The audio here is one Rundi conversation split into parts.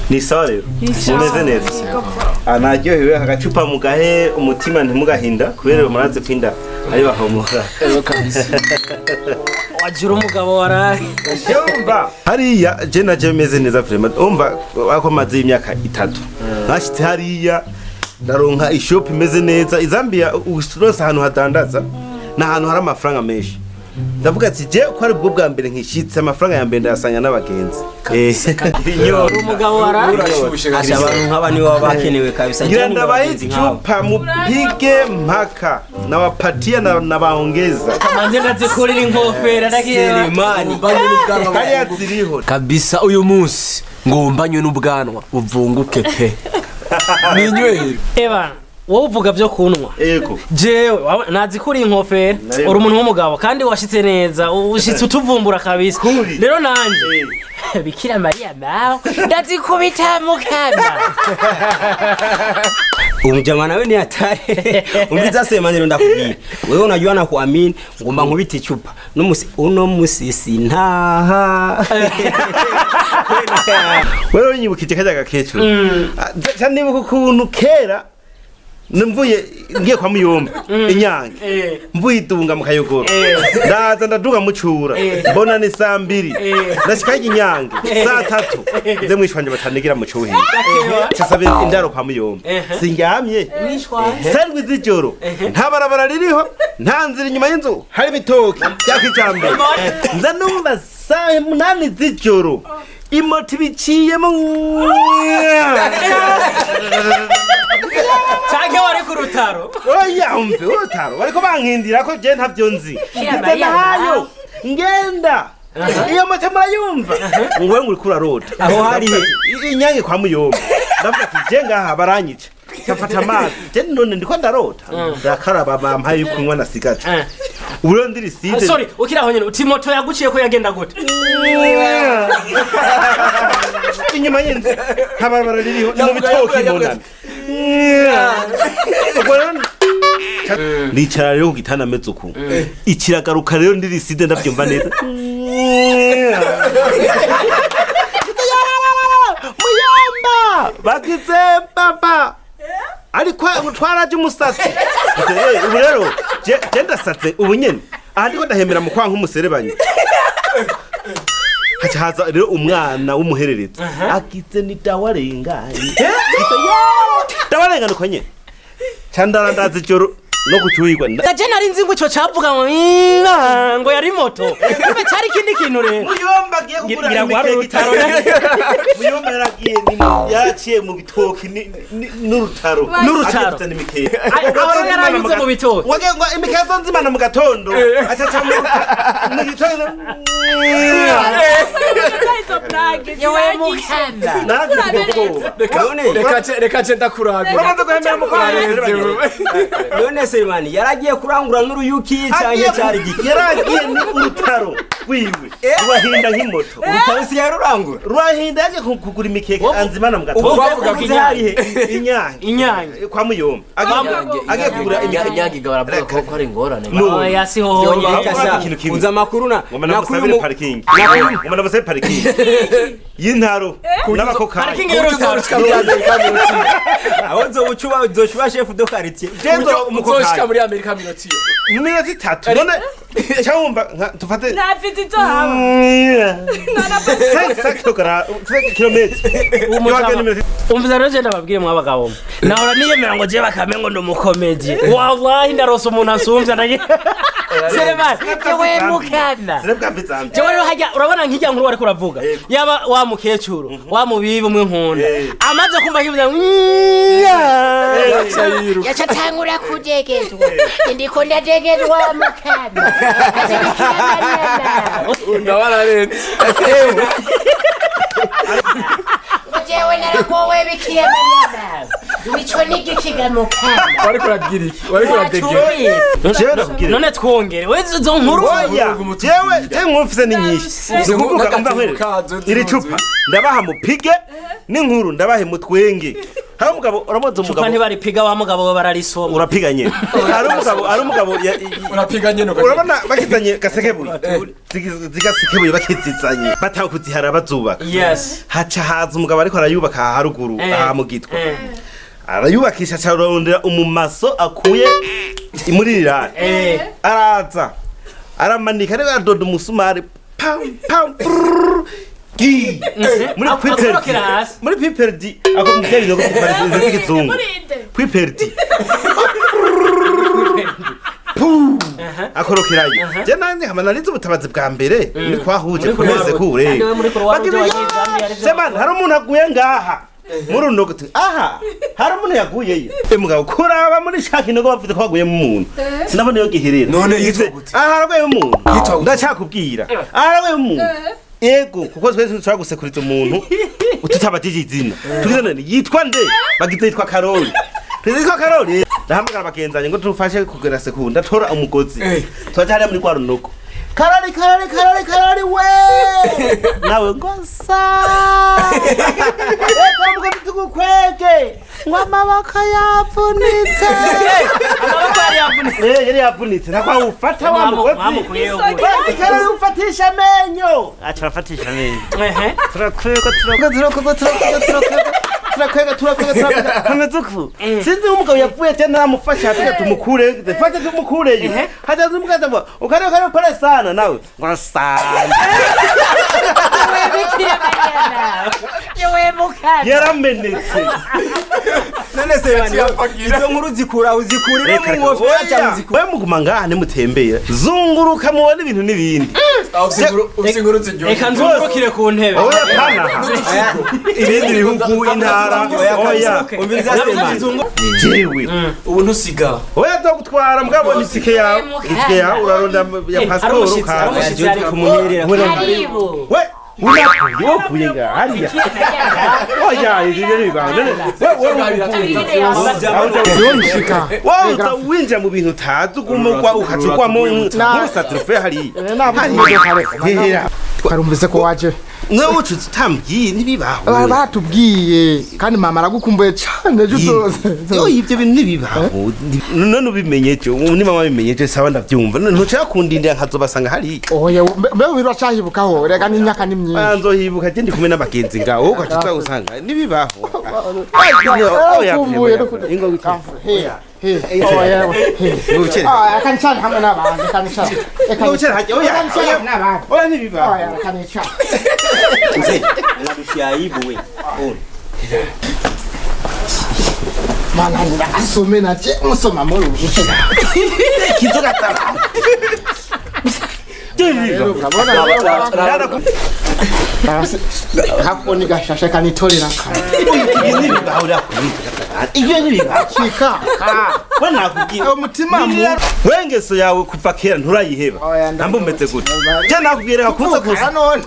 Ni sawa rero, mumeze neza. Ah, naryohewe. Agacupa mugahe umutima, ntimugahinda kubera muraze kwinda ari bahomora. Wagira umugabo waraye. Yumva hariya je naje meze neza vraiment. Umva ako maze imyaka 3 nashitse hariya, ndaronka ishop imeze neza. Izambia uronse ahantu hadandaza ni ahantu hari amafaranga menshi. Ndavuga ati je ko ari bwo bwa mbere nkishitse, amafaranga ya mbere ndayasanya n'abagenzi. Uri umugabo waraye. Asha, abantu nk'aba nibo baba bakenewe kabisa. Ngira Njye nkunda ndabahe abagenzi nk'aba. icupa mupige mpaka nawapatia na nabaongeza. Manze ndazikurira inkofero ndagiye. Selemani. Hariya ziriho. Kabisa, uyu munsi ngombanywe n'ubwanwa buvunguke pe, ninywere. Eba, wowe uvuga byo kunywa. Ego. Jewe nazikuriye inkofero. Nayo. Uri umuntu w'umugabo kandi washitse neza, ushitse utuvumbura kabisa. Kuri. Rero nanje Bikira Mariya nawe ndazikubita mukana. Umjamaa nawe ni hatari. Umviza sema ndio ndakubwira. Wewe unajua na kuamini ngomba nkubita icupa. Numusi uno musi sintaha. Wewe unyibukije kajya gakecuru. Ah, ca nibuka ukuntu kera mvuye ngiye kwa Muyomba Inyange, mvuye idunga mu Kayogoro, ndaza ndaduga mucura, mbona ni saa 2, ndashika Inyange saa 3, nze mwishwanje batanigira mu cuhira, casaba indaro kwa Muyomba. Sindyamye 7 z'ijoro, nta barabara ririho, nta nzira, inyuma y'inzu hari ibitoki bya kijambere. Nza numva saa 8 z'ijoro imoto ibiciyemo. Canke wari ku rutaro? Oya, umve, urutaro bariko bankindira ko je ntavyo nzi. Kira Nze Mariya. nahayo ngenda, iyo moto murayumva ngo ngo uriko urarota. Aho hari he? Inyange kwa Muyomba. Ndavuga ati je ngaha baranyica, ndafata amazi je none ndiko ndarota, ndakaraba, bampaye yo kunywa nasigaje. Ubu rero ndi riside. Sorry, ukiri aho nyene uti moto yaguciye ko yagenda gute? Inyuma y'inzu nta barabara ririho, ni mu bitoki mbonana. Ubwo rero nicara rero ku gitanda ameze uku, ikiragaruka rero ndi riside, ndabyumva neza. Muyomba bagize papa ariko twaraje umusatsi. Ubu rero je ndasatse ubu nyene aha ndiko ndahemera mu kwa nk'umuserebanyi. Haca haza rero umwana w'umuhererezi agize ni dawarenganye, dawarengane uko nyene candarandaza ijoro no kucuhirwa. Je nari nzi ngo ico cavuga ngo ngo yari moto, kumbe cari ikindi kintu rero. Muyomba agiye kugura Ngira ngo hari imikeke. urutaro. Muyomba yaragiye yaraciye mu bitoki n'urutaro. N'urutaro. Agiye kuzana imikeke. Ay, aho rero yaranyuze mu bitoki. Wagiye ngo imikeke zonzimana mu gatondo, acaca mu gitondo. Izo blague. Yewe mukanda. Nagize ubwoba. None Reka ce ndakurabira. Uramaze guhemera mu kwa. None Selemani yaragiye kurangura n'uruyuki canke cyari giki? Yaragiye ni urutaro rwiwe rurahinda nk'imoto. Urutaro si yarurangura. Rurahinda, yaje kugura imikeke anzimana mu Ubu gatondo. Twavuga uvuze hari he? Inyange. Inyange. Kwa Muyomba agiye kugura imikeke. Inyange baravuga ko ari ingorane. No. Oya, si hoho. Yo, Reka sha, ikintu kimwe. uzi amakuru na Ngoma namusabire parking. Ngoma namusabire parking y'intaro n'abakokayi. Parking y'urutaro. Uzoshika muri Amerika minoti. Aho uzobucuba uzoshuba chef de quartier. Jenzo Uzoshika umukokayi. muri Amerika minoti. Mu minota 3 none cyangwa tufate. Ntafite icyo haba. 5 kilometero. Umviza rero, je ndababwire mwa bagabo mwe, nahora niyemera ngo je bakame ngo ndi umukomedi, wallahi ndarose umuntu ansumvya ndagiye. Selemani, yewe mukanda. Jewe rero hajya urabona nk'ijya nkuru wariko uravuga, yaba wa mukecuru wa mubibi umwe nkunda, amaze kumva kivuga yaca atangura kudegezwa, ndiko ndadegezwa mukama. Nawe ararenze. Jewe naragowe, Bikira Mariya. Ico ni igikiga mukama. Wariko uragira iki? Wariko uradegera? Jewe ndakubwira. None twongere we izo nkuru. Oya, jewe inkuru mfise ni nyinshi. Ufise Ni ukuvuga, n'agatebo umva nkwereke. kazo Iri cupa ndabaha mupige n'inkuru ndabahe mutwenge. Hari umugabo, uramuzi Cupa umugabo ntibaripiga wa mugabo we, bararisoma. Urapiga nyene. Hari umugabo Urapiga nyene ukagira. Urabona bakizanye gasekebuye, zigasekebuye bakizizanye batawe kuzihara bazubaka. Haca haza umugabo ariko arayubaka aha haruguru, aha mu Gitwa. Arayubakisha, aca ararondera umumaso akuye muri rirari. Araza aramanika, ariko adoda umusumari, pam pam, prrrr, gi muri Akorokera piperdi hasi. muri piperdi ako muvya binogo z'ikizungu. Murinde. Piperdi pu akorokerayo. Je nanje nkaba narize ubutabazi bwa mbere muri kwahuje Muri kumeze Croix-Rouge. kure. Kandi we muri Croix-Rouge Bagira, wagiye Zambia, arivyo. Semana hari umuntu aguye ngaha muri runo aha, hari umuntu yaguyeyo. Mugabo kuraba muri shaka inogo bavuze ko haguyemo umuntu, sinabona iyo giherera. None yitwa gute? Aha haraguyemo umuntu. Yitwa gute? Ndacyakubwira, aha haraguyemo umuntu. Yego, kuko twese dushobora gusekuriza umuntu tutabajije izina. Tugize none yitwa nde? Bagize yitwa Karoli. Tugize yitwa Karoli. Ndahamagara bagenzanye ngo tufashe kugera sekunda tora umugozi. Twaja hariya muri rwa runogo. Karoli, Karoli, Karoli, Karoli we! Nawe ngo sa. Ego umugozi tugukwege. Ngo amaboko yavunitse. Amaboko yari yavunitse. Yari yavunitse. Ntakwawufata wa mugozi. Mwamukuyeho gute? Basi Karoli ufatisha amenyo. Aca arafatisha amenyo. Turakwega, turakwega, turakwega, turakwega, turakwega, turakwega, turakwega, turakwega, kameze uku. Sinzi umugabo yapfuye cyane, namufasha hatuka tumukure, fata tumukureyo. Hajaza umugabo avuga ukare ukare pole sana, nawe ngo sana. Yewe mukama. Yaramenetse. None se izo nkuru zikura uzikurira mu ngofero cyangwa uzikura We muguma ngaha nimutembera, zunguruka mubone ibintu n'ibindi. Ah, ufise inkuru ziryoshye. Reka nzungurukire ku ntebe. Oya, pana ibindi bihugu, intara, oya. Umviriza Navuze Semana. Jewe Ubu ntusiga. Oya, nzogutwara mugabo itike yawe, itike yawe uraronda ya Hari pasiporo umushitsi, hari ukaza. umushitsi ari kumuherera. Karibu. We unakuye, wokuye ngaha hariya. Oya, ivyo ni ibanga. Yonshika. Wowe uza winjira mu bintu utazi, uguma ugwa ukaca ugwamo nk'urusatiro uvuye hariya. Hera. Twarumvise ko waje. Nawe ucuza utambwiye, ntibibaho. Batubwiye kandi mama aragukumbuye cyane ejo uzoze. Yo, ivyo bintu ntibibaho. None ubimenye cyo, ni mama bimenye cyo, sawa ndavyumva. None ntushaka kundindira nkazobasanga hariya? Oya, mbe uracahibukaho rega n'imyaka ni myinshi. Nzohibuka je ndi kumwe n'abagenzi ngaho, wowe ugaca uza usanga ntibibaho. Kumbuye. Ingo wicare. Oya. Wicare. Oya, kanicare hamwe n'abandi, kanicare. Ingo wicare hajya. Oya, Kanicare oya. n'abandi. Oya, ntibibaho. Oya, kanicare. Mzee, unarushia aibu we. Ona. Mana asome na je musoma muri ubu. Kizoga tara. Urabona kako ni gashashe kanitorera kare. Ibyo ntibibaho. Shika. We nakubwiye. Umutima mu Wengeso yawe kuva kera nturayiheba. Oya, Namba umeze gute? Je nakubwiye reka kuza kuza. None.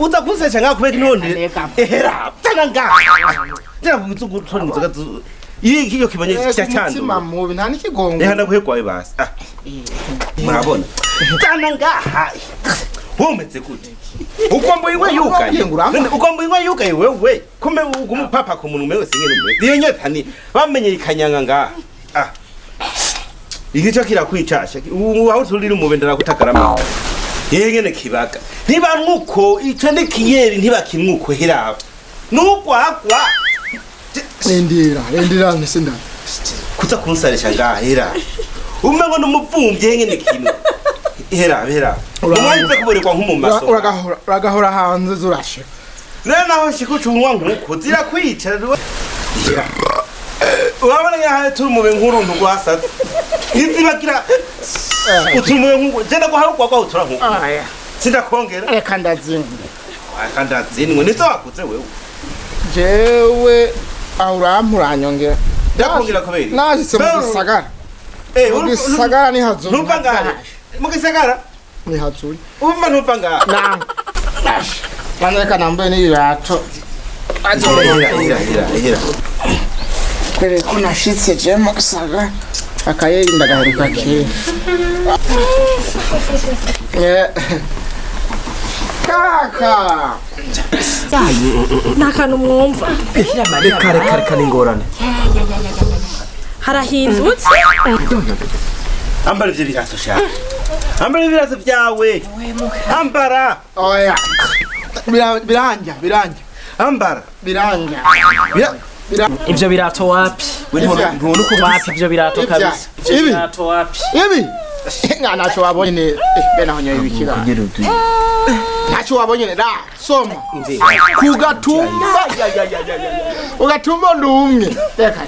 Uza kunsesha ngaho kubera none. Reka. Ehera, tanga ngaho. Je nakubuza gutora inzoga iyo iyo kibonye cya Umutima cyando. mubi nta n'ikigongo. Reka ndaguhegwaye basi. Ah. Murabona. Tanga ngaha. Wowe umeze gute? Ugomba iwe yugaye. Urambwiye ngo urampa? None ugomba iwe yugaye wewe. Kumbe uguma upapa ku muntu wewe singene umeze. Iyo nyota ni bamenye ikanyanga ngaha. Ah. Iki cyo kirakwicasha. Ubu aho turira umube ndakutagarama. Yeye ngene kibaga. Ntibanwuko ico ni kiyeri, ntibakinwuko heraba. Nugwagwa. Rindira, rindira nsinda. Kuza kunsarisha ngaha hera. Umengo n'umuvumvye ngene kimwe. Hera hera. Umwanya uze kuborekwa nk'umumaso. Uragahora, uragahora hanze zurashika. Rero naho nshika ucunwa nkuko zirakwica. Urabona nkaho turi mu nkuru rwasaze. Ntizibagira utumwe nkuko je ndaguha rugwagwa utura nkuko. Oya. Sindakongera. Reka ndazinga. Kandi azinwe nizo wakuze wewe. Jewe aho urampa uranyongera. Ndakongera kubera iki? Nashitse mu Mbere- gisagara. Eh, Mu gisagara ni hazuri. Ntumva ngaha. Mu gisagara Ni hazuri. umva ntumva ngaha. Na. Bana reka nambaye n'ibirato. Hera hera hera hera. Dore ko nashitse je mu gisagara akayeri ndagaheruka kera. Kaka Nta kantu mwumva. Reka reka reka, ni ingorane. Harahindutse. Ambara ivyo birato sha, ambara ibirato vyawe, ambara. Oya. Biranja biranja. Ambara. Biranja. Bira. Ivyo birato wapi? Ivya. Ntubona uko Wapi ivyo birato Ivya. kabisa? Ivyo Ibi. birato wapi? Ibi nga ntacyo wabonye ne be naho nyoye ibikira ntacyo wabonye ne da soma ku gatumba ugatumba ndumwe reka.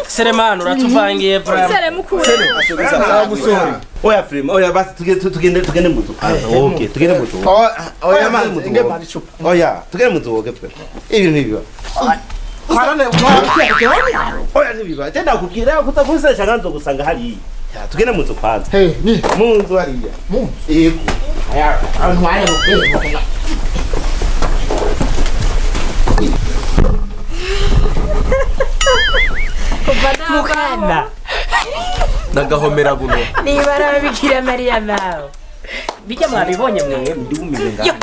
Selemani, uratuvangiye vraiment. Sere mukuru. Oya frima, oya basi tugende tugende muzu. Okay, tugende muzu. Oya mazi mazi nge mari chupa. Oya, tugende muzu woge frima, ibintu ntibiba. Harane. Oya, ntibiba, je ndakubwira kuza kunsesha nganzo gusanga hariya. Ya, tugende muzu kwanza. Hey ni Mu nzu hariya. Mu Yego. Aya antware mu. Mukana. Nagahomera buno. Niba arabikira Mariya nawe. Bijya mwabibonye mwe? Ndumiwe ngaha.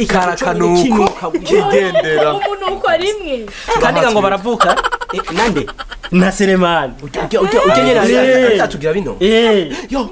Karakanuko kigendera. Umunuko rimwe. Kandi ngo baravuka. Nande? Na Selemani. Ujya ujya ujya nyene. Eh. Atatugira bino. Eh. Yo.